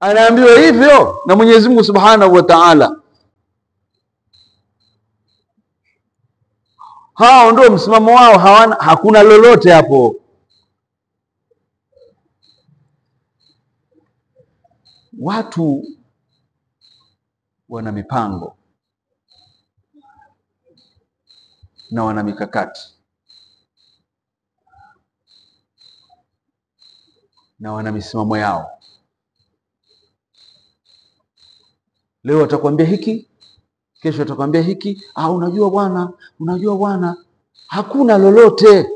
Anaambiwa hivyo na Mwenyezi Mungu Subhanahu wa Ta'ala. Hao ndio msimamo wao, hawana, hakuna lolote hapo. Watu wana mipango na wana mikakati na wana misimamo yao. Leo watakwambia hiki, kesho watakwambia hiki. Ah, unajua bwana, unajua bwana. Hakuna lolote,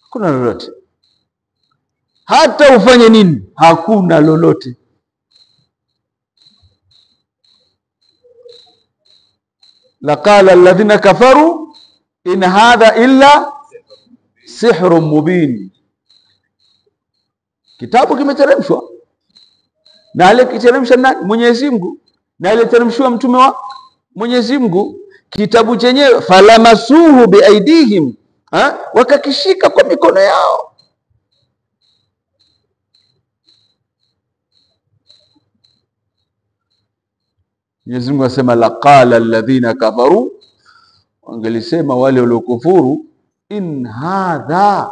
hakuna lolote. Hata ufanye nini, hakuna lolote. Laqala alladhina kafaru in hadha illa sihrun mubin. Kitabu kimeteremshwa, na aliyekiteremsha nani? Mwenyezi Mungu. Na aliyteremshwa mtume wa Mwenyezi Mungu. Kitabu chenyewe falamasuhu biaidihim, wakakishika kwa mikono yao. Mwenyezi Mungu asema laqala alladhina kafaru, wangelisema wale waliokufuru, in hadha,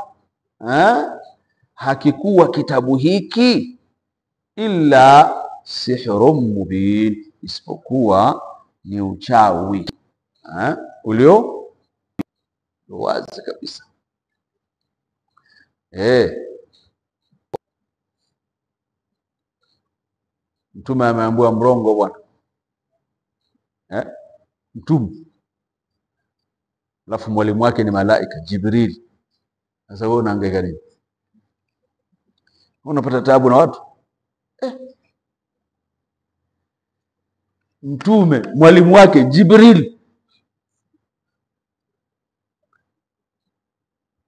hakikuwa kitabu hiki illa sihrun mubin, isipokuwa ni uchawi ulio wazi kabisa. Mtume ameambiwa mrongo bwana. Mtume, alafu mwalimu wake ni malaika Jibril. Sasa wewe unahangaika nini? Unapata taabu na watu. Mtume mwalimu wake Jibril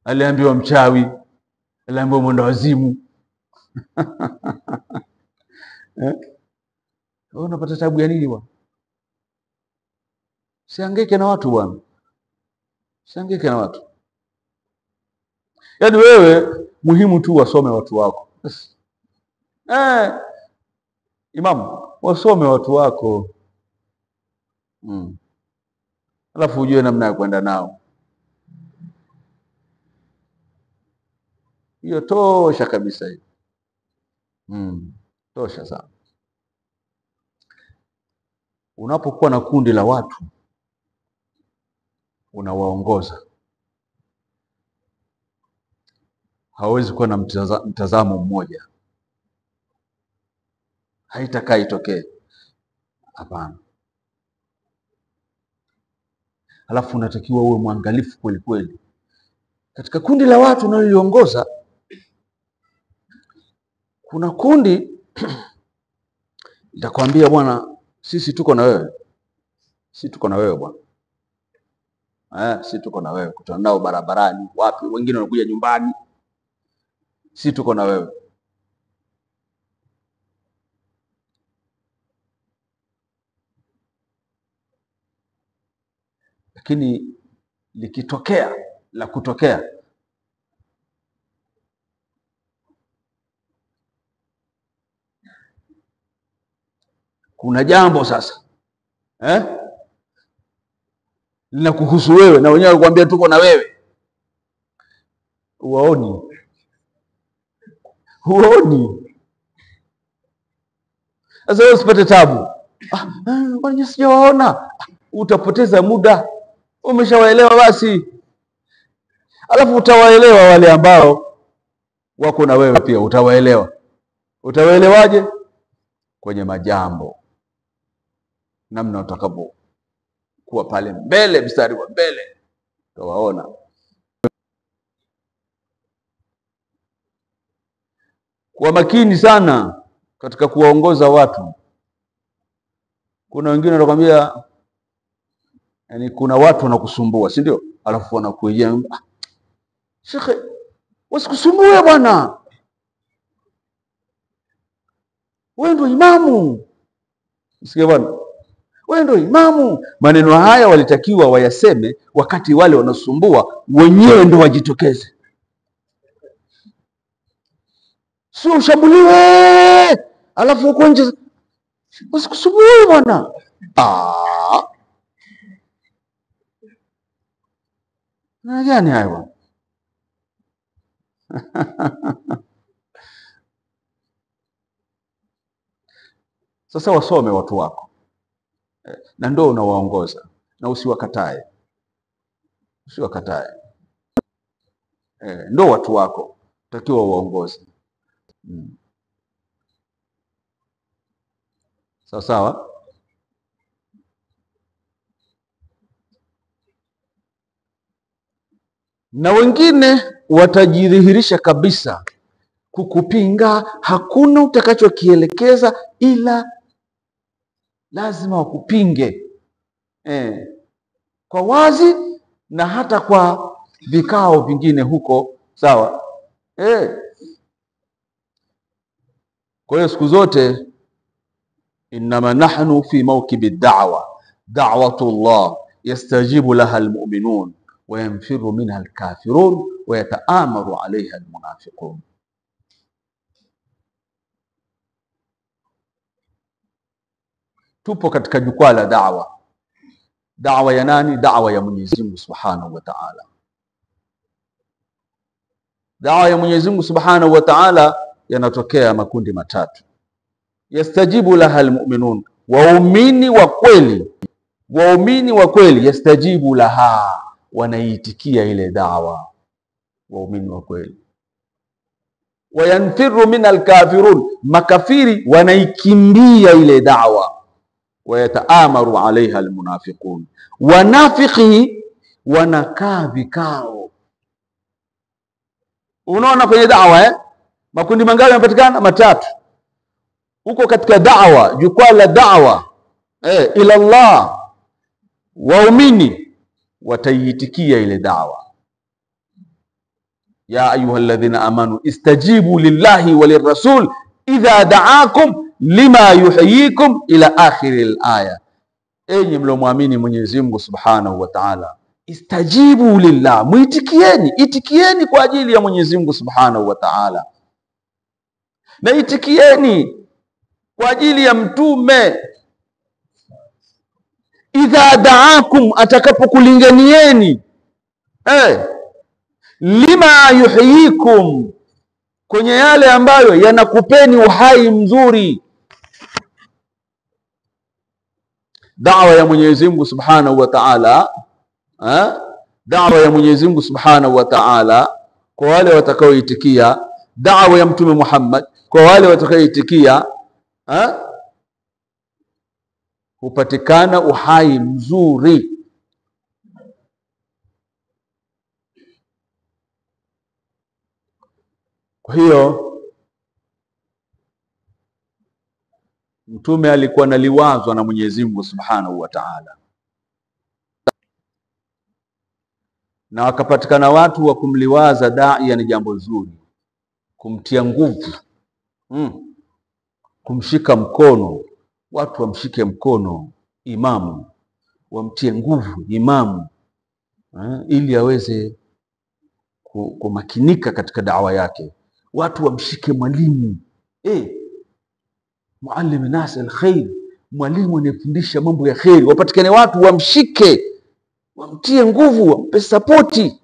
aliambiwa mchawi, aliambiwa mwenda wazimu. Wewe unapata taabu ya nini bwana? Usihangaike na watu bwana. Usihangaike na watu. Yaani wewe muhimu tu wasome watu wako. Yes. Imamu, wasome watu wako. Alafu ujue namna ya kwenda nao. Hiyo tosha kabisa hiyo. Tosha sana. Unapokuwa na kundi la watu unawaongoza, hawezi kuwa na mtazamo mmoja. Haitakaa itokee, hapana. Alafu unatakiwa uwe mwangalifu kweli kweli katika kundi la watu unaloliongoza. Kuna kundi litakwambia bwana, sisi tuko na wewe, sisi tuko na wewe bwana. Sisi tuko na wewe, kutana nao barabarani, wapi, wengine wanakuja nyumbani, sisi tuko na wewe. Lakini likitokea la kutokea, kuna jambo sasa linakuhusu wewe, na wenyewe wakwambia tuko na wewe, huwaoni, huwaoni. Sasa wewe usipate tabu, kwani sijawaona? Utapoteza muda. Umeshawaelewa basi. Alafu utawaelewa wale ambao wako na wewe pia, utawaelewa. Utawaelewaje? Kwenye majambo, namna utakapo kuwa pale mbele, mstari wa mbele, utawaona. Kuwa makini sana katika kuwaongoza watu. Kuna wengine wanakuambia, yani kuna watu wanakusumbua, si ndio? Alafu wanakuja, shekhe, wasikusumbue bwana, wewe ndio imamu. Usikie bwana, wewe ndio imamu. Maneno haya walitakiwa wayaseme wakati wale wanasumbua wenyewe ndio wajitokeze. Sio ushambuliwe alafu uko nje usikusumbue bwana. Ah, na gani hayo bwana? Sasa wasome watu wako na ndio unawaongoza, na usiwakatae, usiwakatae. Ndio watu wako, takiwa waongoze. Sawa sawa. Na wengine watajidhihirisha kabisa kukupinga, hakuna utakachokielekeza ila lazima wakupinge kwa wazi na hata kwa vikao vingine huko, sawa. Kwa hiyo siku zote innama nahnu fi mawkibi da'wa, da'watullah yastajibu laha almu'minun wa yanfiru minha alkafirun wa yataamaru alayha almunafiqun. Tupo katika jukwaa la da'wa. Da'wa ya nani? Da'wa ya Mwenyezi Mungu Subhanahu wa Ta'ala. Da'wa ya Mwenyezi Mungu Subhanahu wa Ta'ala yanatokea makundi matatu. Yastajibu laha almu'minun, waumini wa kweli, waumini wa kweli yastajibu laha, wanaitikia ile da'wa, waumini wa kweli. Wayanfiru min alkafirun, makafiri wanaikimbia ile da'wa. Wayataamaru alaiha almunafiqun, wanafiki wanakaa vikao. Unaona kwenye da'wa makundi mangapi yanapatikana? Matatu. Huko katika da'wa, jukwaa la da'wa ila Allah, waumini wataiitikia ile da'wa. Ya ayyuhalladhina amanu istajibu lillahi walirrasul idha da'akum lima yuhyikum ila akhiril aya. Enyi mlomwamini Mwenyezi Mungu Subhanahu wa Ta'ala, istajibu lillah, muitikieni, itikieni kwa ajili ya Mwenyezi Mungu Subhanahu wa Ta'ala, na itikieni kwa ajili ya mtume. Idha da'akum, atakapokulinganieni, lima yuhyikum, kwenye yale ambayo yanakupeni uhai mzuri. Da'wa ya Mwenyezi Mungu Subhanahu wa Ta'ala, da'wa ya Mwenyezi Mungu Subhanahu wa Ta'ala kwa wale watakaoitikia, da'wa ya Mtume Muhammad kwa wale watakaoitikia, hupatikana uhai mzuri. Kwa hiyo Mtume alikuwa analiwazwa na Mwenyezi Mungu Subhanahu wa Ta'ala, na wakapatikana watu wa kumliwaza daia ni jambo zuri, kumtia nguvu, kumshika mkono. Watu wamshike mkono imamu, wamtie nguvu imamu, ili aweze kumakinika katika dawa yake. Watu wamshike mwalimu, muallim nas alkhair, mwalimu anayefundisha mambo ya khair. Wapatikane watu wamshike, wamtie nguvu, wampe sapoti.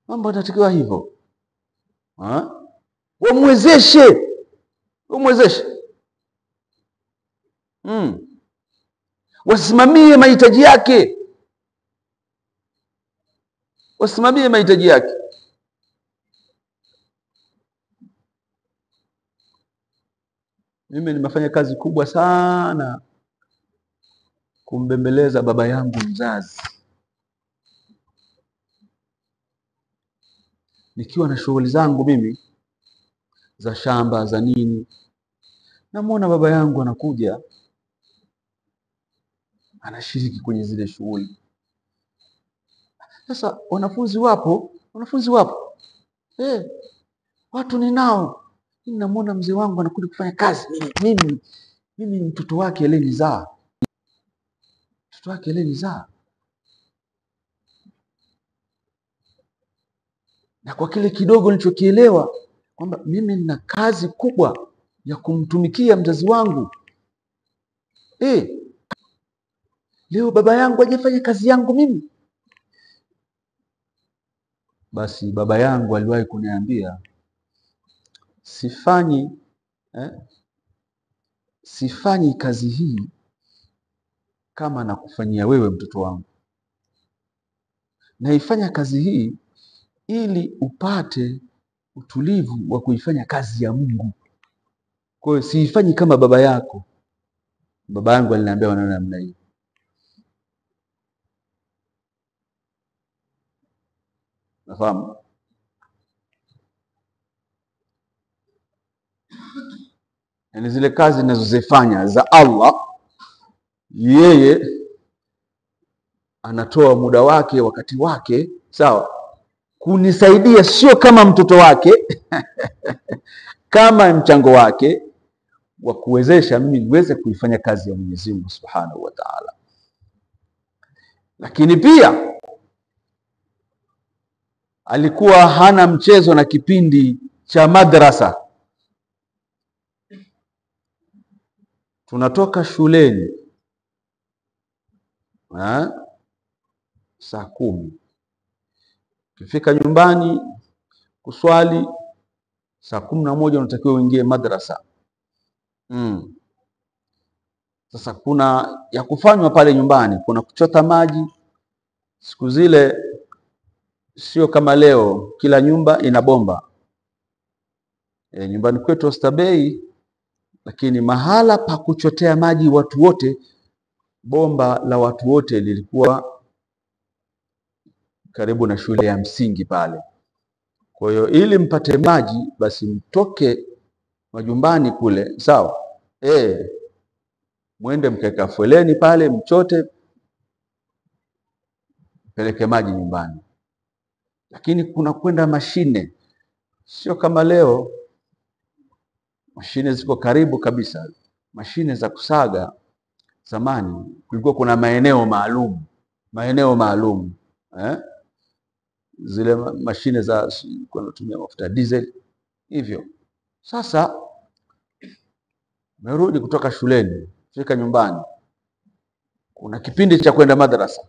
Mambo yanatakiwa hivyo, wamwezeshe, wamwezeshe, wasimamie mahitaji yake, wasimamie mahitaji yake. Mimi nimefanya kazi kubwa sana kumbembeleza baba yangu mzazi, nikiwa na shughuli zangu mimi za shamba za nini, namuona baba yangu anakuja anashiriki kwenye zile shughuli. Sasa wanafunzi wapo, wanafunzi wapo, watu ninao, namuona mzee wangu anakuja kufanya kazi. Mimi mtoto wake aliyenizaa, mtoto wake aliyenizaa. Na kwa kile kidogo nilichokielewa kwamba mimi nina kazi kubwa ya kumtumikia mzazi wangu. Leo baba yangu hajafanya kazi yangu mimi. Basi baba yangu aliwahi kuniambia sifanyi kazi hii kama nakufanyia wewe mtoto wangu. Naifanya kazi hii ili upate utulivu wa kuifanya kazi ya Mungu. Kwa hiyo siifanyi kama baba yako. Baba yangu aliniambia maneno namna hii. Nafahamu? Yaani zile kazi ninazozifanya za Allah, yeye anatoa muda wake, wakati wake, sawa, kunisaidia, sio kama mtoto wake kama mchango wake wa kuwezesha mimi niweze kuifanya kazi ya Mwenyezi Mungu Subhanahu wa Ta'ala. Lakini pia alikuwa hana mchezo na kipindi cha madrasa. Tunatoka shuleni saa 10, ukifika nyumbani kuswali saa 11 unatakiwa uingie madrasa. Sasa kuna ya kufanywa pale nyumbani, kuna kuchota maji. Siku zile sio kama leo, kila nyumba ina bomba. Nyumbani kwetu Oysterbay, lakini mahala pa kuchotea maji watu wote, bomba la watu wote lilikuwa karibu na shule ya msingi pale. Kwa hiyo ili mpate maji basi mtoke majumbani kule, sawa? Mwende mkaeka foleni pale, mchote, peleke maji nyumbani. Lakini kuna kwenda mashine, sio kama leo mashine ziko karibu kabisa. Mashine za kusaga zamani kulikuwa kuna maeneo maalum, maeneo maalum, Zile mashine za kutumia mafuta diesel hivyo. Sasa merudi kutoka shuleni, fika nyumbani, kuna kipindi cha kwenda madrasa.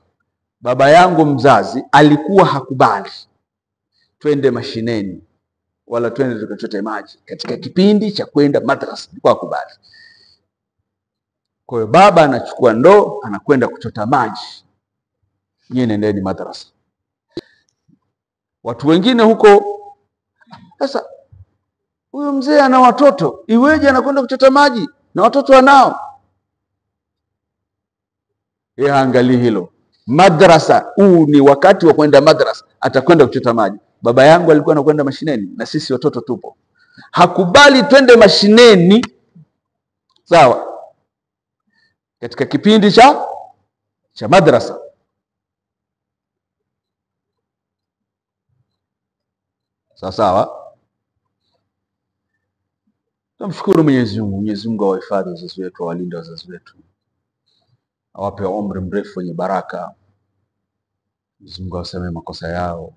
Baba yangu mzazi alikuwa hakubali twende mashineni wala twende tukachote maji katika kipindi cha kwenda madrasa, alikuwa hakubali. Kwa hiyo baba anachukua ndoo anakwenda kuchota maji, nyie nendeni madrasa. Watu wengine huko, sasa huyu mzee ana watoto, iweje anakwenda kuchota maji na watoto wanao? Yeye haangalii hilo. Madrasa, huu ni wakati wa kwenda madrasa, atakwenda kuchota maji. Baba yangu alikuwa anakwenda mashineni na sisi watoto tupo. Hakubali twende mashineni, sawa, katika kipindi cha madrasa. Sawa sawa. Tumshukuru Mwenyezi Mungu. Mwenyezi Mungu awahifadhi wazazi wetu, awalinde wazazi wetu, awape umri mrefu wenye baraka. Mwenyezi Mungu awasamehe makosa yao.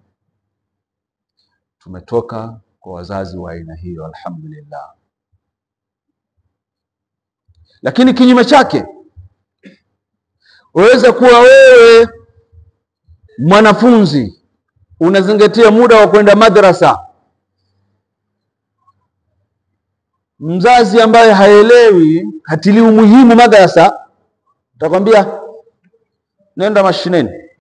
Tumetoka kwa wazazi wa aina hiyo, alhamdulillah. Lakini kinyume chake, waweza kuwa wewe mwanafunzi unazingatia muda wa kwenda madrasa, mzazi ambaye haelewi, hatilii umuhimu madrasa, atakwambia nenda mashineni.